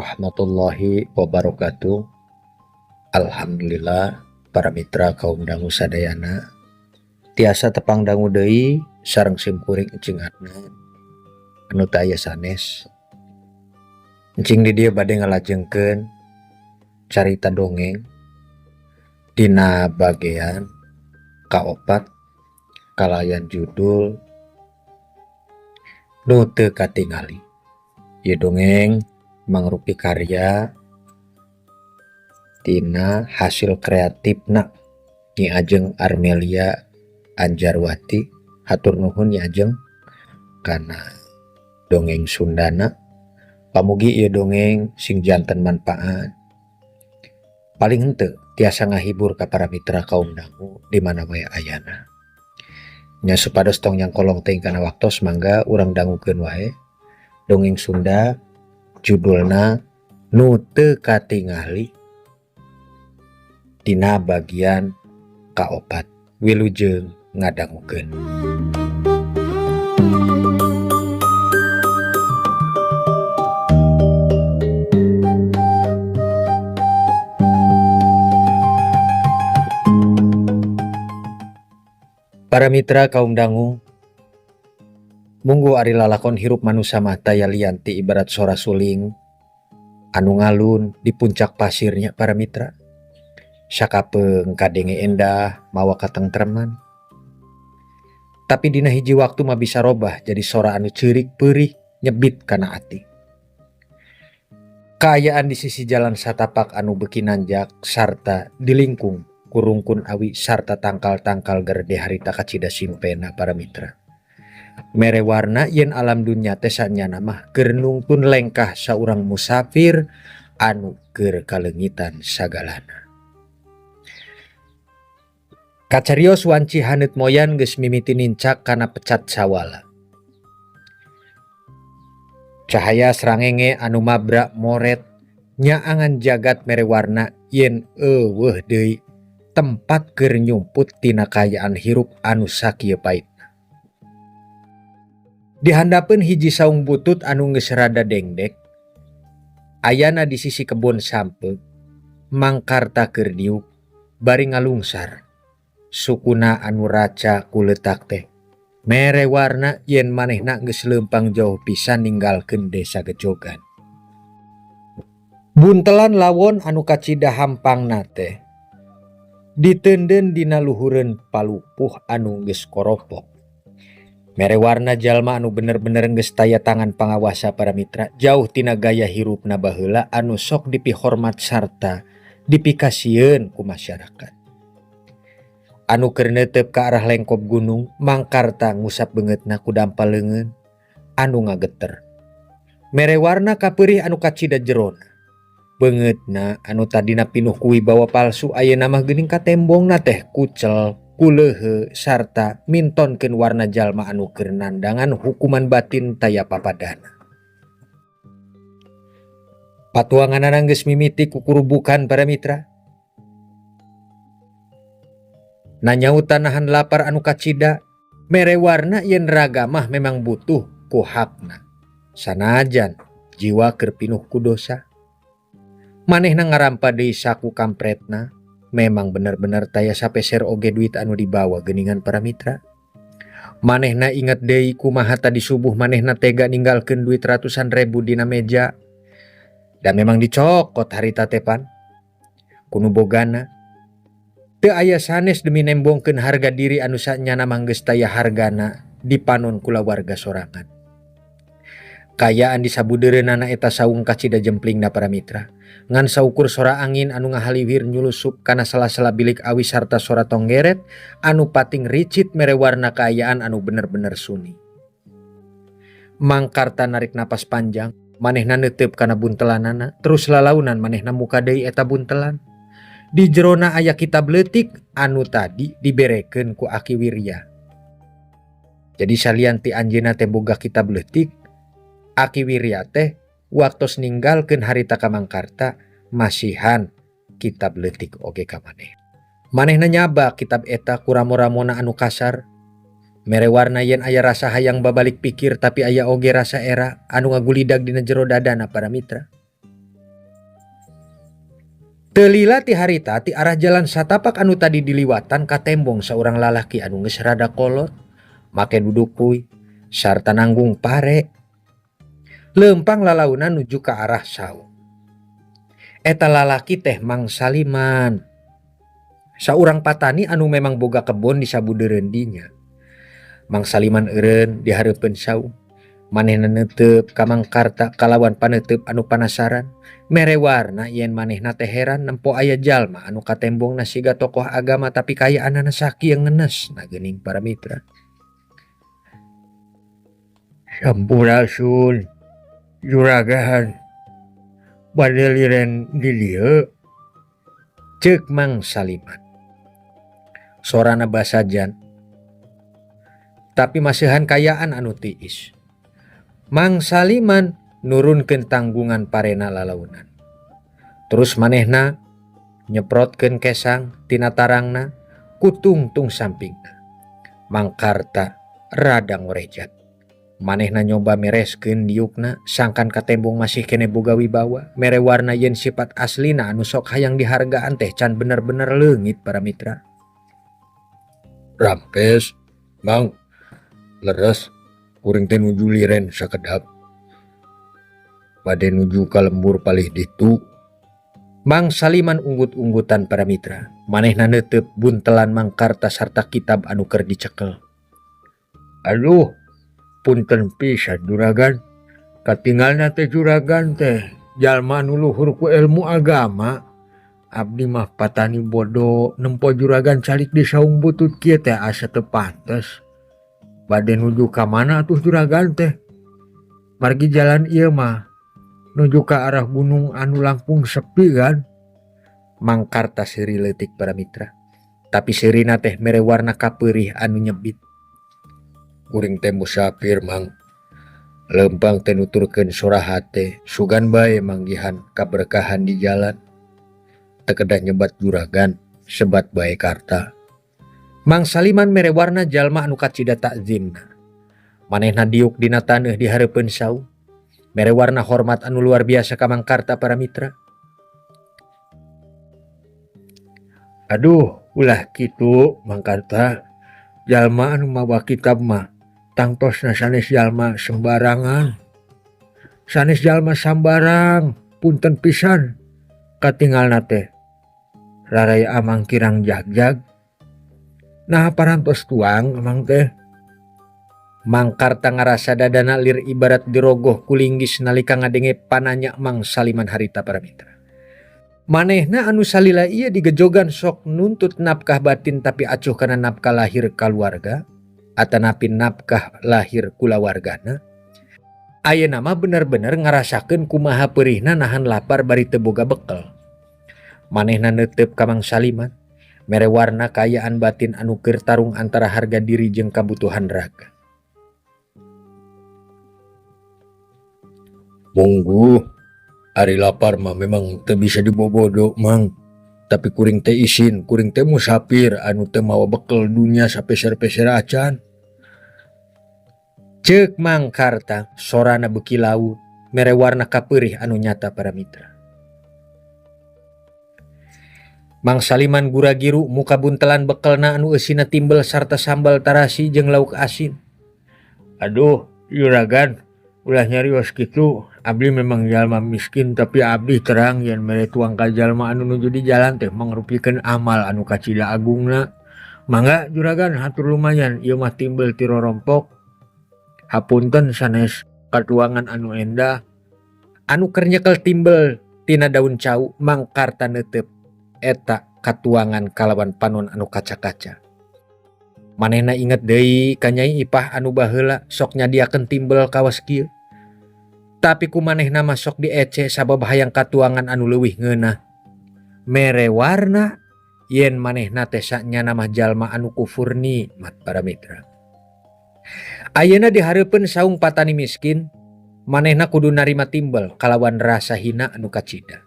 Warahmatullahi wabarakatuh. Alhamdulillah para mitra kaum dangu sadayana tiasa tepang dangu deui sareng simkuring Encing Adnan anu teu aya sanes. Encing di dieu bade ngalajengkeun carita dongeng dina bagean kaopat kalayan judul Nu Teu Katingali. Ieu dongeng mangrupi karya tina hasil kreatifna Nyi Ajeng Armelia Anjarwati. Hatur nuhun Nyi Ajeng kana dongeng Sundana. Pamugi ieu dongeng sing janten manfaat, paling henteu tiasa ngahibur ka para mitra kaum dangu di mana wae ayana. Nya supados tong nyangkolong teuing kana waktos, mangga urang dangukeun wae dongeng Sunda judulna Nu Teu Katingali dina bagian kaopat. Wilujeng ngadangukeun. Para mitra kaum dangu, munggu ari lalakon hirup manusa mah taya lian ti ibarat sora suling anu ngalun di puncak pasirnya para mitra. Sakapeung kadenge endah mawa katengtreman. Tapi dina hiji waktu mah bisa robah jadi sora anu ceurik peurih nyebit kana ati. Kaayaan di sisi jalan satapak anu beuki nanjak sarta dilingkung kurungkun awi sarta tangkal-tangkal gerde harita kacida simpena para mitra. Mere warna yen alam dunya teh sanyana mah keur nungtun lengkah saurang musafir anu keur kaleungitan sagalana. Kacarios wanci haneut moyan geus mimiti nincak kana pecat sawala. Cahaya srangenge anu mabra moret nyaangan jagat mere warna yen eueuh deui tempat keur nyumput tina kaayaan hirup anu sakieu paitna. Dihandapeun hiji saung butut anu geus rada dengdek, ayana di sisi kebon sampeuk, mangkarta keur diuk bari ngalungsar. Sukuna anu raca kuletak teh mere warna yen manehna geus leumpang jauh pisan ninggalkeun desa Gejogan. Buntelan lawon anu kacida hampangna teh diteundeun dina luhureun palupuh anu geus koropok. Mere warna jalma anu bener-bener geus taya tangan pangawasa para mitra jauh tina gaya hirupna baheula anu sok dipihormat sarta dipikasieun ku masyarakat. Anu keur neuteup ka arah lengkob gunung mangkarta ngusap beungeutna ku dampal leungeun anu ngageter. Mere warna kapeurih anu kacida jerona. Beungeutna anu tadina pinuh ku wibawa palsu ayeuna mah geuning katembongna teh kucel, kuleuhe sarta mintonkeun warna jalma anu keur nandangan hukuman batin taya papadana. Patuanganana geus mimiti kukurubukan para mitra. Nanyautan nahan lapar anu kacida, mere warna yen raga mah memang butuh ku hakna. Sanajan jiwa keur pinuh ku dosa. Manehna ngarampa deui saku kampretna, memang bener-bener taya sapeser oge duit anu dibawa geuningan para mitra. Manehna inget deui kumaha tadi subuh manehna tega ninggalkeun duit ratusan ribu dina meja. Dan memang dicokot harita teh pan. Kunu bogana. Teu aya sanes demi nembongkeun harga diri anu sanyana mah geus taya hargana dipanon kulawarga sorangan. Kayaan di sabudeureunana eta saung kacida jemplingna para mitra. Ngan saukur sora angin anu ngahaliwir nyulusup kana sela-sela bilik awi sarta sora tonggeret anu pating ricit mere warna kaayaan anu bener-bener sunyi. Mangkarta narik napas panjang, manehna neuteup kana buntelanana, terus lalaunan manehna muka deui eta buntelan. Di jerona aya kitab leutik anu tadi diberekeun ku Aki Wirya. Jadi salian ti anjeunna teh boga kitab leutik, Aki Wirya teh waktos ninggalkeun harita ka Mangkarta masihan kitab leutik oge ka maneh. Manehna nyaba kitab eta ku ramo-ramona anu kasar. Mere warna yen aya rasa hayang babalik pikir tapi aya oge rasa era anu ngagulidag dina jero dadana para mitra. Teu lila ti harita ti arah jalan satapak anu tadi diliwatan katembong saurang lalaki anu geus rada kolot, make dudukuy sarta nanggung pare. Leumpang lalaunan nuju ka arah saung. Eta lalaki teh Mang Saliman. Saurang patani anu memang boga kebon di sabudeureun dinya. Mang Saliman eureun di hareupeun saung. Manehna neuteup ka Mang Karta kalawan paneuteub anu panasaran. Mere warna yen manehna teh heran nempo aya jalma anu katembongna siga tokoh agama tapi kayaanana sakieu ngenesna geuning para mitra. Sampurasun juragan bade liren di dieu. Ceuk Mang Saliman. Sorana basajan tapi masihan kayaan anu tiis. Mang Saliman nurunkeun tanggungan parena lalaunan. Terus manehna nyeprotkeun kesang tina tarangna ku tungtung sampingna. Mang Karta rada ngorejat. Manehna nyoba mereskeun diukna sangkan katembong masih keneh boga wibawa, mere warna yen sifat aslina anu sok hayang dihargaan teh can bener-bener leungit para mitra. Rampes, Mang, leres kuring teh nuju liren sakedap. Bade nuju ka lembur palih ditu. Mang Saliman unggut-unggutan para mitra. Manehna neuteup buntelan Mang Karta sarta kitab anu keur dicekel. Aduh, punten pisan juragan. Katingalna teh juragan teh jalma anu luhur ku ilmu agama. Abdi mah patani bodoh nempo juragan calik di saung butut kieu teh asa teu pantes. Bade nuju ka mana atuh juragan teh? Margi jalan ieu mah nuju ka arah gunung anu langkung sepi kan? Mang Karta seuri leutik para mitra. Tapi seurina teh mere warna kapeurih anu nyebit. Kuring teh musafir Mang. Leumpang teh nuturkeun sora hate, sugan bae manggihan kaberkahan di jalan. Teu kedah nyebat juragan, sebat bae Karta. Mang Saliman mere warna jalma anu kacida takzimna. Manehna diuk dina taneuh di hareupeun saung. Mere warna hormat anu luar biasa ka Mang Karta para mitra. Aduh, ulah kitu Mang Karta. Jalma anu mawa kitab mah tangtosna sanes jalma sembarangan. Sanes jalma sambarang, punten pisan katingalna teh. Raraya amang kirang jagjag. Nah parantos tuang amang teh. Mang Karta ngarasa dadana lir ibarat dirogoh ku linggis nalika ngadenge pananya Mang Saliman harita para mitra. Manehna anu salila ieu digejogan sok nuntut nafkah batin tapi acuh kana nafkah lahir kaluarga atanapi nafkah lahir kulawargana. Ayeuna mah bener-bener ngarasakeun kumaha peurihna nahan lapar bari teu boga bekel. Manehna neuteup ka Mang Saliman, mere warna kaayaan batin anu keur tarung antara harga diri jeung kabutuhan raga. Mungguh, ari lapar mah memang teu bisa dibobodo Mang. Tapi kuring teh isin, kuring teh musafir anu teu mawa bekel dunya sapeser-peser acan. Ceuk Mang Karta sorana beuki laut, mere warna kapeurih anu nyata para mitra. Mang Saliman gura-giru muka buntelan bekelna anu eusina timbel sarta sambal tarasi jeung lauk asin. Aduh, juragan, ulah nyarios kitu. Abdi memang jalma miskin tapi abdi terang yen mere tuang ka jalma anu nuju di jalan teh mangrupikeun amal anu kacida agungna. Mangga juragan hatur lumayan ieu mah timbel ti rorompok. Hapunten sanes katuangan anu endah. Anu keur nyekel timbel tina daun cau Mang Karta neuteup eta katuangan kalawan panon anu kaca-kaca. Manehna inget deui ka Nyai Ipah anu baheula sok nyadiakeun timbel kawas kieu. Tapi ku manehna mah sok diece sabab hayang katuangan anu leuwih ngeunah. Mere warna yen manehna teh sanyana mah jalma anu kufur nikmat para mitra. Ayeuna dihareupeun saung patani miskin, manehna kudu narima timbel kalawan rasa hina anu kacida.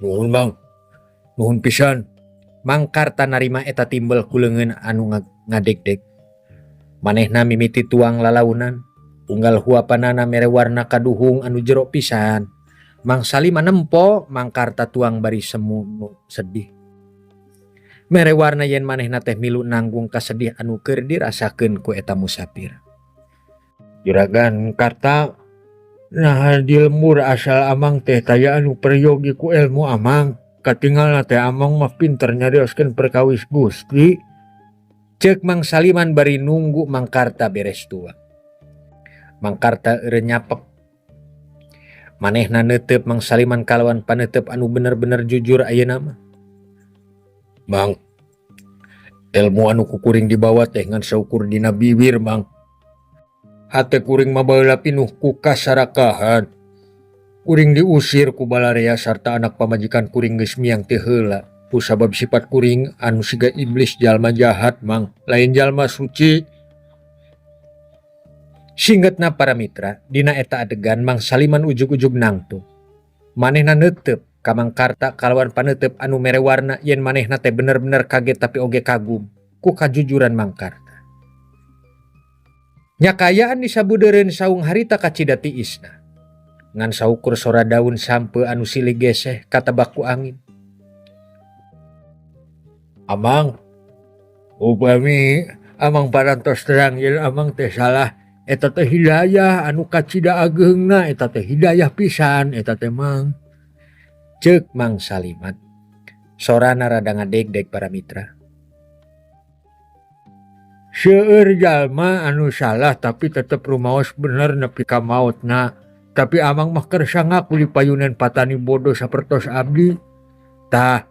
Nuhun Mang, nuhun pisan. Mang Karta narima eta timbel ku leungeun anu ngadegdeg. Manehna mimiti tuang lalaunan, unggal huapanana mere warna kaduhung anu jero pisan. Mang Saliman nempo Mangkarta tuang bari semu nu sedih. Mere warna yen manehna teh milu nanggung kasedih anu keur dirasakeun ku eta musafir. Juragan Karta nah di lembur asal amang teh taya anu peryogi ku ilmu amang. Katingalna teh amang mah pinter nyarioskeun perkawis Gusti. Ceuk Mang Saliman bari nunggu Mangkarta beres tuang. Mangkarta eureun nyapek. Manehna neuteup Mang Saliman kalawan paneuteub anu bener-bener jujur ayeuna mah. Mang, ilmu anu ku kuring dibawa teh ngan saukur dina bibir, Mang. Hate kuring mah baheula pinuh ku kasarakahan. Kuring diusir ku balarea sarta anak pamajikan kuring geus miang teh heula. Ku sabab sifat kuring anu siga iblis jalma jahat, Mang, lain jalma suci. Singgetna para mitra, dina eta adegan Mang Saliman ujug-ujug nangtung. Manehna neuteup ka Mangkarta kalawan paneuteub anu mere warna yen manehna teh bener-bener kaget tapi oge kagum ku kajujuran Mangkarta. Nyakayaan di sabudeureun saung harita kacida tiisna. Ngan saukur sora daun sampe anu silih geseh katebak ku angin. Amang, upami amang parantos terang yen amang teh salah, eta teh hidayah anu kacida ageungna, eta teh hidayah pisan eta teh Mang. Ceuk Mang Saliman. Sorana rada ngadegdeg para mitra. Seueur jalma anu salah tapi tetep rumaos bener nepi ka maotna. Tapi amang mah kersa ngaku di payunan patani bodoh sapertos abdi. Tah,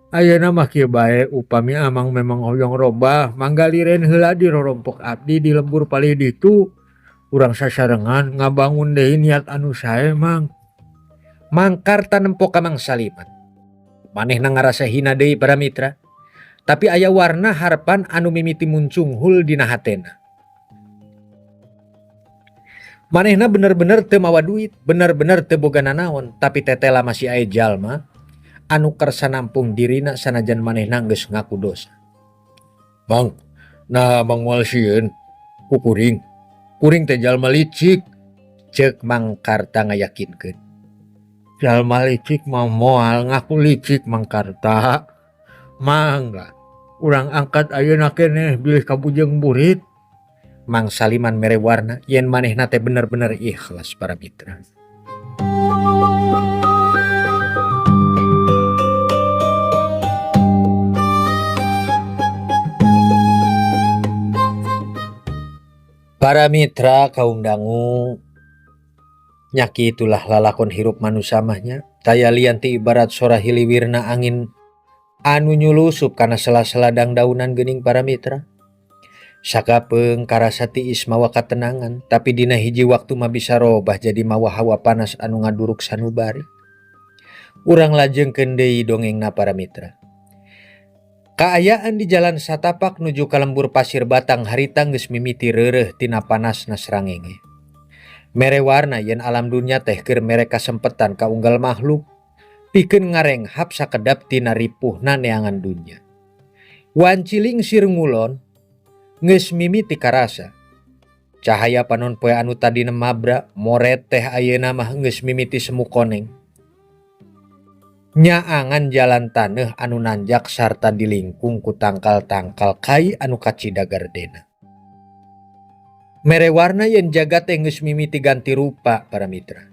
ayeuna mah kieu bae upami amang memang hoyong robah, manggaliren heula di rorompok abdi di lembur palih ditu. Urang sasarengan ngabangun deui niat anu sae, Mang. Mangkarta nempo ka Mang Saliman. Manehna ngarasa hina deui para mitra. Tapi aya warna harapan anu mimiti muncunghul dina hatena. Manehna bener-bener teu mawa duit, bener-bener teu boga nanaon, tapi tetela masih aya jalma anu kersa nampung dirina sanajan manehna geus ngaku dosa. Mang, nah Mang moal sieun ku kuring. Kuring teh jalma licik, ceuk Mangkarta ngayakinkeun. Jalma licik mah moal ngaku licik Mangkarta. Mangga, urang angkat ayeuna keneh bilih kabujeng burit. Mang Saliman mere warna yen manehna teh bener-bener ikhlas para mitra. Para mitra kaum dangu, nyaki itulah lalakon hirup manusia mahnya. Taya lian ti ibarat sora hiliwirna angin anu nyulusup kana sela-sela dangdaunan geuning para mitra. Sakapeung karasa tiis mawa katenangan, tapi dina hiji waktu mah bisa robah jadi mawa hawa panas anu ngaduruk sanubari. Urang lajengkeun deui dongengna para mitra. Kaayaan di jalan satapak nuju ka lembur pasir batang harita geus mimiti reureuh tina panasna srangenge. Mere warna yen alam dunya teh keur mere kasempetan ka unggal makhluk pikeun ngarenghap sakedap tina ripuhna neangan dunya. Wanci lingsir ngulon geus mimiti karasa. Cahaya panon poe anu tadina mabra moret teh ayeuna mah geus mimiti semu koneng. Nyaangan jalan taneuh anu nanjak sarta dilingkung ku tangkal-tangkal kai anu kacida gardena. Mere warna yen jagat teh geus mimiti ganti rupa para mitra.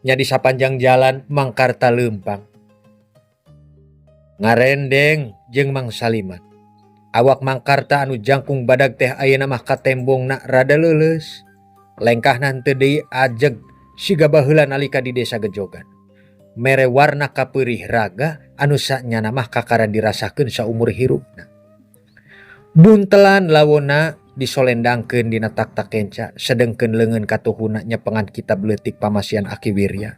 Nya di sapanjang jalan Mangkarta leumpang. Ngarendeng jeung Mang Saliman. Awak Mangkarta anu jangkung badag teh ayeuna mah katembongna rada leuleus. Lengkahna henteu deui ajeg siga baheula nalika di desa Gejogan. Mere warna kapeurih raga anu sanyana mah kakara dirasakeun saumur hirupna. Buntelan lawona disolendangkeun dina taktak kenca, sedengkeun leungeun katuhuna nyepengan kitab leutik pamasihan Aki Wirya.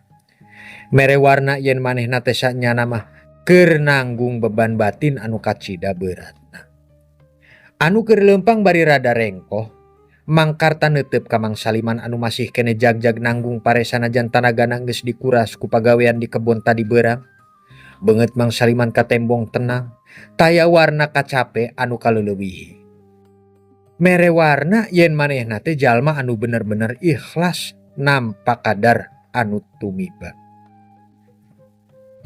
Mere warna yen manehna teh sanyana mah keur nanggung beban batin anu kacida beratna. Anu keur leumpang bari rada rengkoh, Mangkarta neuteup ka Mang Saliman anu masih kene jagjag nanggung pare sanajan tanagana geus dikuras ku pagawean di kebon tadi beurang. Beungeut Mang Saliman katembong tenang, taya warna kacape anu kaleulewihi. Mere warna yen manehna teh jalma anu bener-bener ikhlas nampa kadar anu tumiba.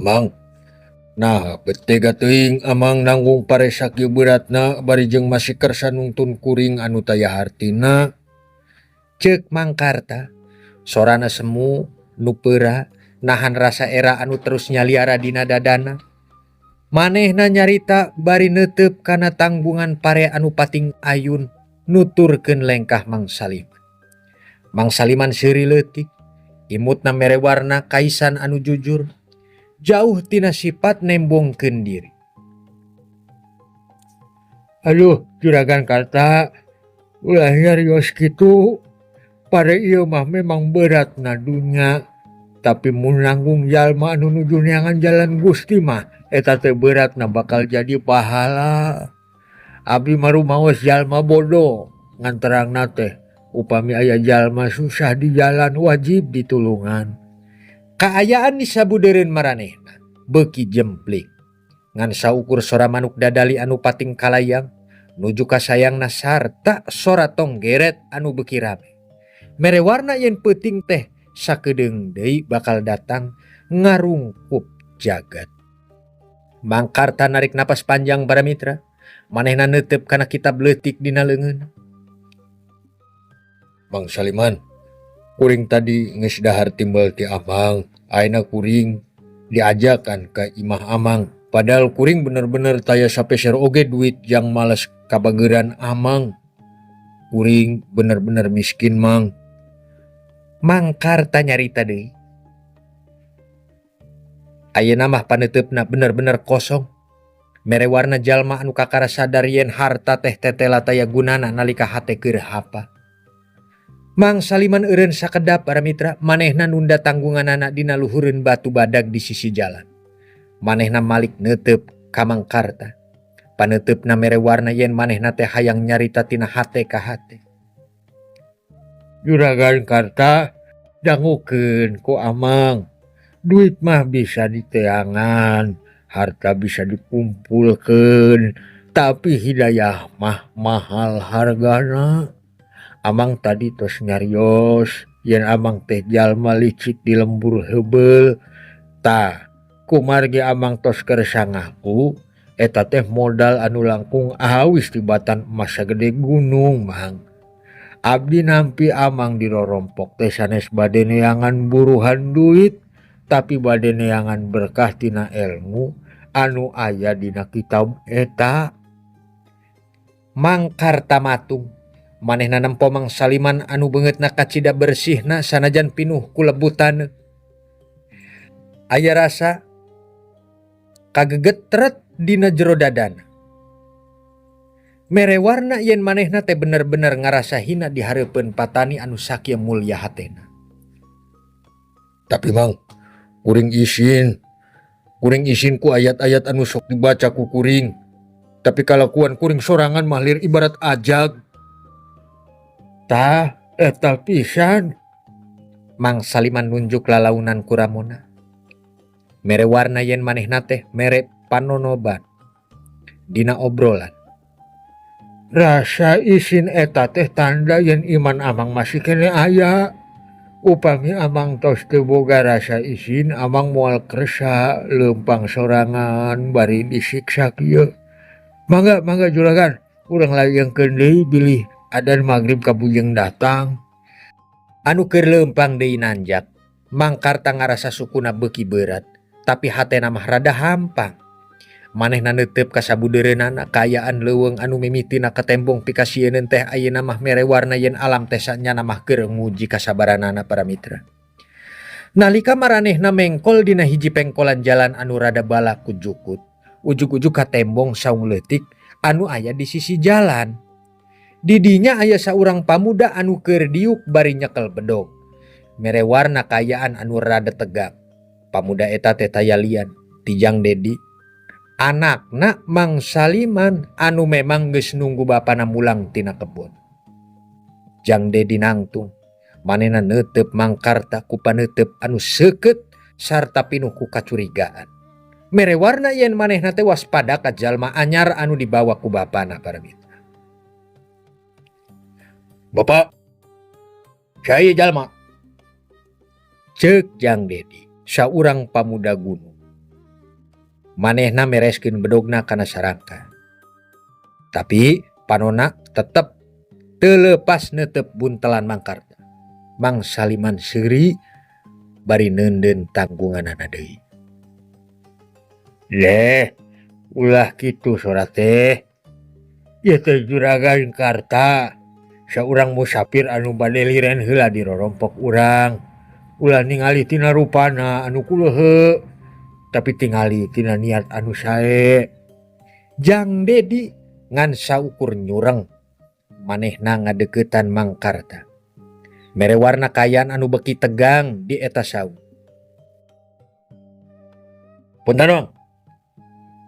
Mang, nah bet tega teuing amang nanggung pare sakieu beratna bari jeung masih kersa nungtun kuring anu taya hartina. Ceuk Mang Karta, sorana semu nu peura nahan rasa era anu terus nyaliara dina dadana. Manehna nyarita bari neuteup kana tanggungan pare anu pating ayun nuturkeun lengkah Mang Saliman. Mang Saliman seuri leutik, imutna mere warna kaisan anu jujur, jauh tina sifat nembongkeun diri. Aduh, Juragan Karta, ulah nyarios kitu. Pare ieu mah memang berat na dunya, tapi mun nanggung jalma anu nuju neangan jalan Gusti mah eta teh berat na bakal jadi pahala. Abdi mah rumaos jalma bodoh ngan terangna teh upami aya jalma susah di jalan wajib ditulungan. Kaayaan di sabudeureun maranehna beuki jempling. Ngan saukur sora manuk dadali anu pating kalayang nuju kasayangna sarta sora tonggeret anu beuki rame. Mere warna yen peuting teh sakedeung deui bakal datang ngarungkup jagat. Mang Karta narik napas panjang para mitra, manehna neuteup kana kitab leutik dina leungeun. Mang Saliman, kuring tadi geus dahar timbel ti amang, ayeuna kuring diajakan ka imah amang. Padahal kuring bener-bener taya sapeser oge duit jang males kabageran amang. Kuring bener-bener miskin mang. Mang Karta nyarita deui. Ayeuna mah paneuteup-na bener-bener kosong. Mere warna jalma anu kakara sadar yen harta teh tetela taya gunana nalika hate keur hapa. Mang Saliman eureun sakedap para mitra, manehna nunda tanggunganana dina luhureun batu badag di sisi jalan. Manehna malik neuteup ka Mang Karta. Paneuteup-na mere warna yen manehna teh hayang nyarita tina hate ka hate. Juragan Karta, dangukeun ku amang. Duit mah bisa diteangan, harta bisa dikumpulkeun, tapi hidayah mah mahal hargana. Amang tadi tos nyarios yen amang teh jalma licik di lembur heubeul. Tah, kumargi amang tos kersa ngaku, eta teh modal anu langkung awis tibatan emas sagede gunung, Mang. Abdi nampi amang dirorompok teh sanes bade neangan buruhan duit, tapi bade neangan berkah tina ilmu anu aya dina kitab eta. Mang Karta matung, manehna nempo Mang Saliman anu beungeutna kacida bersihna sanajan pinuh ku lebutan. Aya rasa kagegetret dina jero dadana. Mere warna yen manehna teh bener-bener ngarasa hina di hareupeun patani anu sakieu mulya hatena. Tapi Mang, kuring isin. Kuring isin ku ayat-ayat anu sok dibaca ku kuring. Tapi kalakuan kuring sorangan mah lir ibarat ajag. Tah, eta pisan. Mang Saliman nunjuk lalaunan ku ramona. Mere warna yen manehna teh mere panonoban dina obrolan. Rasa isin eta teh tanda yen iman amang masih kene aya. Upami amang tos teu boga rasa isin, amang moal kersa leumpang sorangan bari disiksa kieu. Mangga, mangga juragan, urang layangkeun deui bilih adan magrib kabujeng datang. Anu keur leumpang deui nanjak, Mang Karta ngarasa sukuna beuki berat, tapi hatena mah rada hampang. Manehna neuteup ka sabudeureunana kaayaan leuweung anu mimitina katembong pikasieun teh ayeuna mah mere warna yen alam teh sanyana mah keur nguji kasabaranana para mitra. Nalika maranehna mengkol dina hiji pengkolan jalan anu rada balak ku jukut, ujug-ujug katembong saung leutik anu aya di sisi jalan. Didinya aya saurang pamuda anu keur diuk bari nyekel bedog. Mere warna kaayaan anu rada tegang. Pamuda eta teh taya lian, ti Jang Dedi. Anakna Mang Saliman anu memang geus nunggu bapana mulang tina kebon. Jang Dedi nangtung, manehna neuteup Mang Karta ku paneuteub anu seukeut sarta pinuh ku kacurigaan. Mere warna yen manehna teh waspada ka jalma anyar anu dibawa ku bapana para mitra. Bapak, saya jalma. Ceuk Jang Dedi, saurang pamuda gunung. Manehna mereskeun bedogna kana sarangka. Tapi panona tetep teu leupas neuteup buntelan Mang Karta. Mang Saliman seuri bari neundeun tanggunganana deui. Leh, ulah kitu sora teh. Ieu teh Juragan Karta, saurang musafir anu bade liren heula di rorompok urang. Ulah ningali tina rupana anu kuleuheu, tapi tingali tina niat anu sae. Jang Dedi ngan saukur nyureng manehna ngadeuketan Mang Karta. Mere warna kaayaan anu beuki tegang di eta saung. Punten Mang,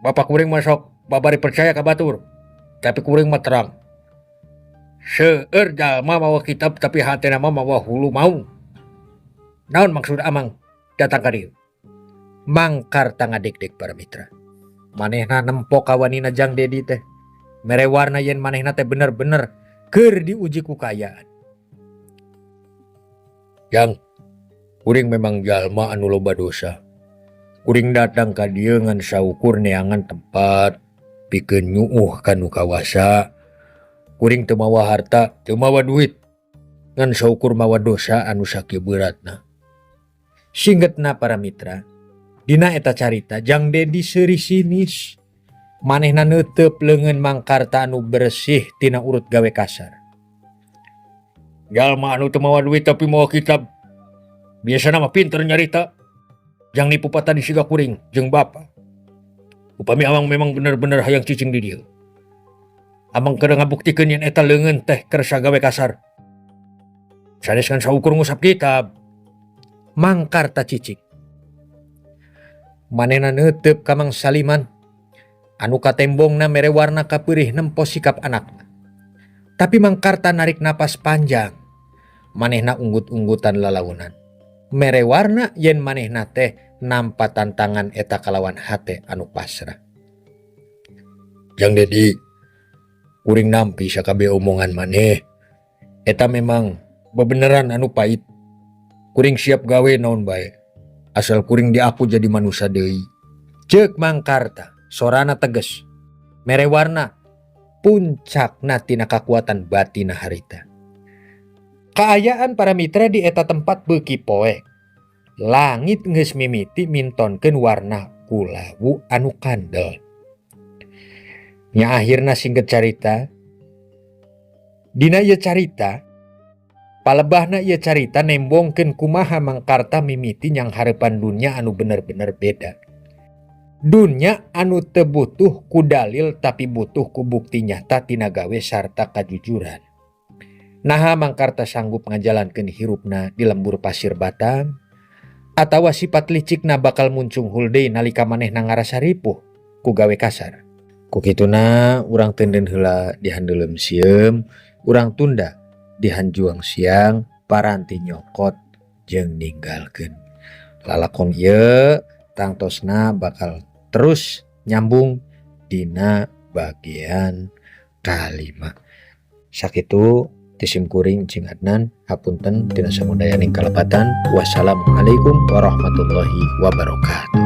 bapak kuring mah sok babari percaya ka batur, tapi kuring mah terang. Seueur jalma mawa kitab tapi hatena mah mawa hulu maung. Naon maksud Amang datang ka dieu? Mang Karta ngadegdeg para mitra. Manehna nempo kawanina Jang Dedi teh. Mere warna yen manehna teh bener-bener keur diuji ku kaayaan. Jang, kuring memang jalma anu loba dosa. Kuring datang ka dieu ngan saukur neangan tempat pikeun nyuuh ka nu kawasa. Kuring teu mawa harta, teu mawa duit. Ngan saukur mawa dosa anu sakieu beuratna. Singgetna para mitra, dina eta carita Jang Dedi seuri sinis. Manehna neuteup leungeun Mang Karta anu bersih tina urut gawe kasar. Jalma anu teu mawa duit tapi mawa kitab. Biasana mah pinter nyarita. Jang nipu patani siga kuring jeung bapa. Upami Amang memang bener-bener hayang cicing di dieu. Amang keur ngabuktikeun yen eta leungeun teh kersa gawe kasar. Sanes ngan saukur ngusap kitab. Mang Karta cicing. Manehna neuteup ka Mang Saliman anu katembongna mere warna kapeurih nempo sikap anakna. Tapi Mang Karta narik napas panjang. Manehna unggut-unggutan lalaunan. Mere warna yen manehna teh nampa tantangan eta kalawan hate anu pasrah. Jang Dedi, kuring nampi sakabeh omongan maneh. Eta memang bebeneran anu pait. Kuring siap gawe naon bae. Asal kuring diaku jadi manusia deui. Ceuk Mang Karta, sorana tegas. Mere warna puncakna tina kakuatan batina harita. Kaayaan para mitra di eta tempat beuki poek. Langit geus mimiti mintonkeun warna kulawu anu kandel. Nya akhirna singket carita, dina ieu carita, palebahna ieu carita nembongkeun kumaha Mang Karta mimiti nyanghareupan dunya anu bener-bener beda. Dunya anu teu butuh ku dalil tapi butuh ku bukti nyata tina gawe sarta kajujuran. Naha Mang Karta sanggup ngajalankeun hirupna di lembur pasir Batam atawa sifat licikna bakal muncunghul deui nalika manehna ngarasa ripuh ku gawe kasar. Ku kituna urang teunden heula di handeuleum sieum, urang tunda di hanjuang siang paranti nyokot jeung ninggalkeun. Lalakon ieu tangtosna bakal terus nyambung dina bagian kalima. Sakitu ti sim kuring Cing Adnan, hapunten tina samudayaning kalepatan. Wassalamualaikum warahmatullahi wabarakatuh.